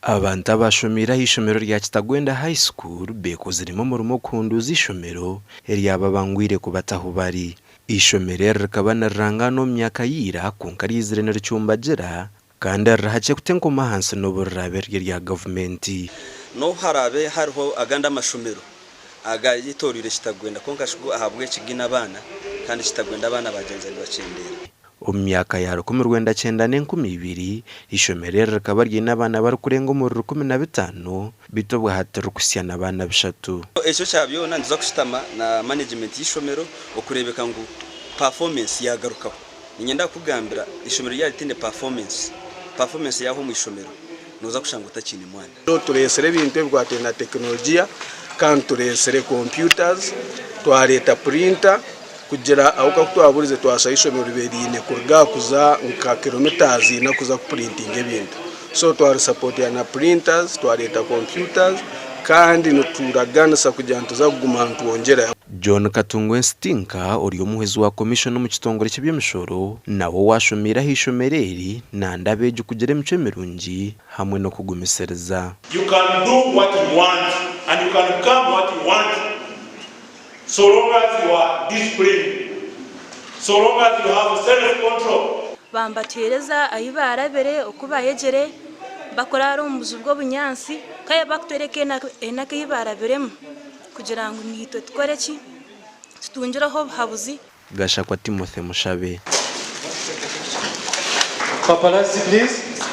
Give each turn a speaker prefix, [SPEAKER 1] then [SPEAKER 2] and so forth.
[SPEAKER 1] Abantu abashomiire aha ishomero rya Kitagwenda High School beekoziremu omurimo kuhunduuza eishomero eryababangwire kubata ahu bari. Eishomero eri rikaba nirirangaanwa omu myaka ya ira kwonka ryizire niricumbagira kandi riri hakye kuta enkoma ahansi n'obu riraabe riri erya gavumenti.
[SPEAKER 2] N'obu haraabe hariho agandi amashomero agayetoreire Kitagwenda kwonka shi go ahabw'eki gaine abaana kandi Kitagwenda abaana bagyenza nibakyendeera.
[SPEAKER 1] Omu myaka ya 1900 n'enkumibiri, eishomero eri rikaba riine abaana barikurenga omuri 15, beitu obwahati tirikuhitsya na baana bishatu.
[SPEAKER 2] Ekyo kya byona nituza kushutama na management y'eishomero okureebeka ngu performance yagarukaho. Niinyenda kukugambira eishomero ryaba ritaine performance, performance yahwa omu ishomero noza kushanga otakiine mwana.
[SPEAKER 3] Tureetsire ebintu ebikwataine na tekinologiya kandi tureetsire computers, twareeta printer kugira aho ku twaburize twashaba eishomero ribe riine kuruga aha kuza nka kilometres ina kuza kupurintinga ebintu. So twarisapotinga na printers, twareeta computers kandi nituraganisa kugira ngu nituza kuguma nitwongyerayo.
[SPEAKER 1] John Katungwa Ensitinka ori omuhwezi wa Komishona omu kitongore ky'eby'emishoro nawe owaashomeire aha ishomero eri nanda abeegi kugira emicwe mirungi hamwe n'okugumisiriza.
[SPEAKER 4] You can do what you want and you can become what you want so long as you are disciplined, so long as you have self control.
[SPEAKER 5] Bambateereza ahi baarabire, oku bayegyere, bakuraara omu buju bw'obunyaatsi, kare bakutworeka enaku ei baarabiremu kugira ngu naitwe tukore ki, tutungireho obuhabuzi.
[SPEAKER 1] Gashakwa Timothy Mushabe.
[SPEAKER 6] Paparazzi please.